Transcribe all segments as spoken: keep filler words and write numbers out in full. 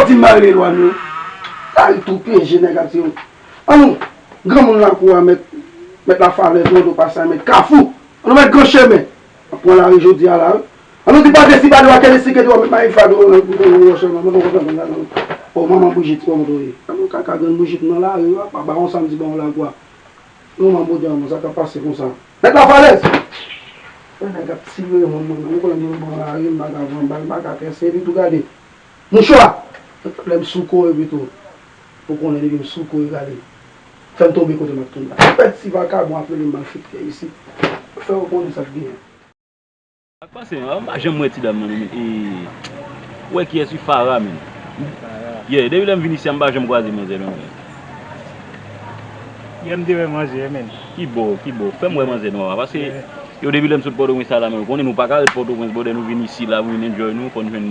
Di m ba rele lwa nou. Lari tou pyeje nèg ap di yo. An nou, granmoun lakou a, mèt, mèt Lafalèz, mèt Opasay, mèt Kafou. An nou mèt Gran Chemen. Ap pran lari jodi a la wi. An nou di pa desi pa dwa kèlesi ke dwa mèt mayi fado nan pou yon wòch nan mwen konprann nan. O manman Brijit kòman w ye? An nou kaka grann Brijit nan lari wi, apa ba yon samdi ba yon lagwa. Manman Bondye an sa k ap pase konsa. Mèt Lafalèz! Yon nèg ap tire mwen mwen, mwen konnen mwen pran lari, m pa ka pran bal, m pa ka kèse, epi tou gade. Mouchwa! Lè m sou kore pito. Ou konnen depi m sou kore gade. Fè m tonbe kote m ap tonbe. Pèt ti vakabon ap rele m malfektè isit. Fè yo konnen sa k genyen. Sa k pase, an, m pa janm wè ti dam nan, men, e, ou wè kiyès wi, Farah, men. Yeah, depi lè m vin isi a, m pa janm kwaze manzè non, men. Yeah, m te wè manzè, men. Ki bò, ki bò? Fè m wè manzè non, papa, paske yo depi lè m sot Pòtoprens sa la, men, ou konnen nou pa ka ret Pòtoprens, bòdè, nou vin isi la, pou vin enjoy nou, fò n jwenn,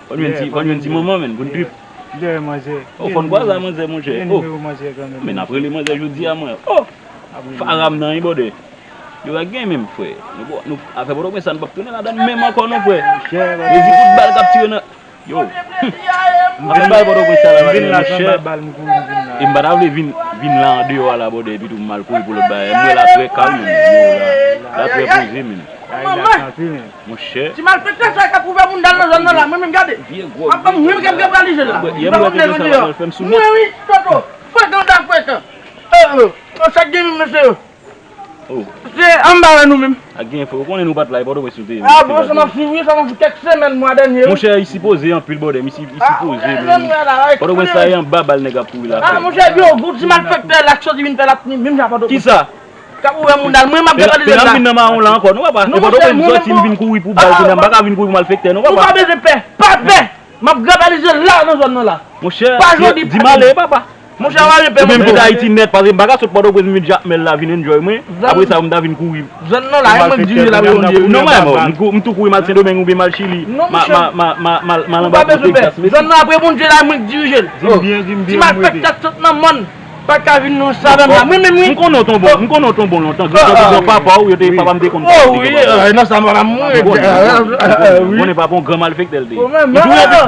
fò n jwenn ti, fò n jwenn ti manman, men, pou n trip. M te wè manzè. Oh, fò n kwaze a manzè, monchè. Oh. Men n ap rele manzè jodi a, mwen. Oh! Farah m nan, wi, bòdè. Yo pa gen menm, frè. Nou, nou, afè Pòtoprens sa, nou p ap tounen ladan l menm ankò non, frè. Mezi kout bal k ap tire nan, yo. Afè bal Pòtoprens sa la, monchè. E m pa ta vle vin, vin la andeyò a la, bòdè, epi tou m al kouri pou lòt bagay. M wè la trè kalm, menm. Yo, la, la trè poze, menm. Monchè. Ti malfektè sa k ap ouvè moun dal nan zòn nan la, mwen menm gade. Vye gwòg. M ap ban m menm k ap grabalize la. Mwen wi, Toto, frekan da frekan. Oh, oh, oh, sa k gen menm, mesye yo? Oh. Se anba wè nou menm. A gen fè, ou konnen nou pa t la, e Pòtoprens nou te ye. Ah, bon, sa m ap swiv, wi, sa m ap swiv kèk semèn, mwa dènye, wi. Monchè, i sipoze anpil, bòdè, misye, i sipoze, men. Pòtoprens sa, e anba bal nèg ap kouri la, frè. Ah, monchè, yo, gwo ti malfektè la k soti vin fè lapni, menm jan Pòtoprens. Kisa? K ap ouvè moun dal, mwen, m ap grabalize la. Pè n ap vin nan mawon la ankò, non, papa. E Pòtoprens m soti, m vin kouri pou bal, kounye a m pa ka vin kouri pou malfektè, non, papa. Ou pa bezwen pè, pa pè. M ap grabalize la nan zòn nan la. Monchè, pa jodi, di m ale, papa. Monchè, w ale pè. Oubyen m kite Ayiti nèt, paske m pa ka sot Pòtoprens, m met Jakmèl la vin enjoy mwen. Apre sa, m ta vin kouri. Zòn nan la, e mwen k dirije la, mwen dirije. Non, mwen, m tou kouri m al Sendomeng oubyen m al Chili. Non, monchè. M al anba kou Texas, mesye. Zòn nan, apre Bondye la, e mwen k dirije l. Di m byen, di m byen. Ti malfektè k sot nan mòn pa ka vin nan savann la. Mwen menm, wi. M konnen w t on bon, m konnen w t on bon lontan. Gran papa w, yo te, papa m te konn. Oh, wi, nan sa, m pa mouri. Konnen papa w, gran malfektè l te ye.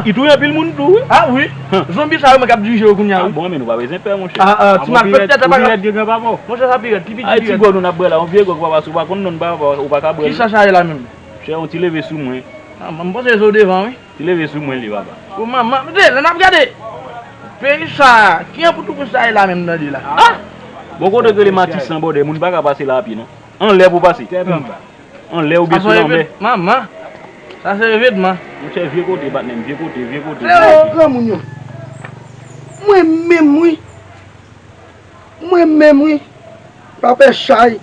Li touye anpil moun tou, wi. Ah, wi. Zonbi sa yo, mwen k ap dirije yo kounye a, wi. Ah bon, men nou pa bezwen pè, monchè. Ah, ah, ti malfektè, sa pa ka. Ou pi rèd ke granpapa w. Monchè, sa pi rèd, pi piti, pi rèd. Ay, ti gwòg nou n ap bwè la, yon vye gwòg, papa, si w pa konn non papa w, ou pa ka bwè l. Kisa sa ye la menm? Chè, yon ti leve sou mwen. Ah, m panse se w devan, wi. Ti leve sou mwen li, papa. O manman, tande, lè n ap gade. Peyi sa, ki an pou tou sa ye la menm tande la? Ah! Bon kote k rele Matisan, bòdè, moun pa ka pase la apye, non. Anlè pou pase. Tèt anba. Anlè oubyen sou lanmè. Manman. Sa se evenman. Monchè, vye kote, patnè m, vye kote, vye kote. Se yo, granmoun yo. Mwen menm, wi. Mwen menm, wi. Pa pè chay.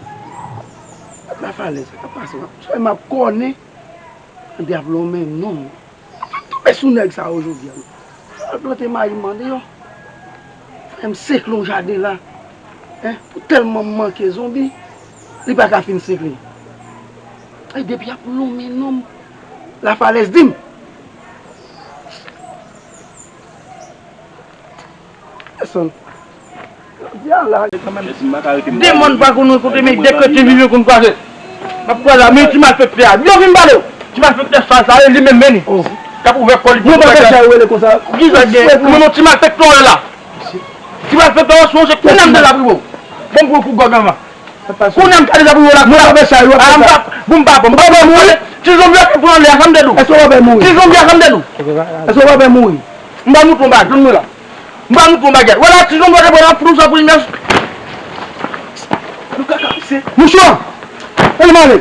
Lafalèz, sa k ap pase, m ap, m ap kònen. Tande ap lonmen non. Tonbe sou nèg sa yo jodi a. Fò l plante mayi m mande yo. Frè m sekle yon jaden la. Hein, pou tèlman m manke zonbi, li pa ka fin sekle. E depi ap lonmen non m, Lafalèz di m. Desann. Jodi a la. De mòn pa konn kote men de kretyen vive konn kwaze. M ap kwaze a, men ti malfektè a. Yo vin pale w. Ti malfektè sa, sa e li menm, men li. K ap ouvè kò li pou. Mwen pa fè chay ou rele konsa. Kisa gen? Mwen non ti malfektè w la. Ti malfektè w sonje kounye a m dezaprive w. Bon m pran kou gòg anvan. Kounye a m ka dezaprive w la. Mwen pa fè chay ou. Ah, m pa, bon, m pa bon. M pa bon mouri. Ti zonbi a k ap pran lè a, sa m te di w. Èske w pa pè mouri? Ti zonbi a, sa m te di w. Èske w pa pè mouri? M ba nou ton bagay, tann mwen la. M ba nou ton bagay. Wè la, ti zonbi a te pran nan flou sa pou li mèch. Nou kaka pise. Mouchwa! Ann ale.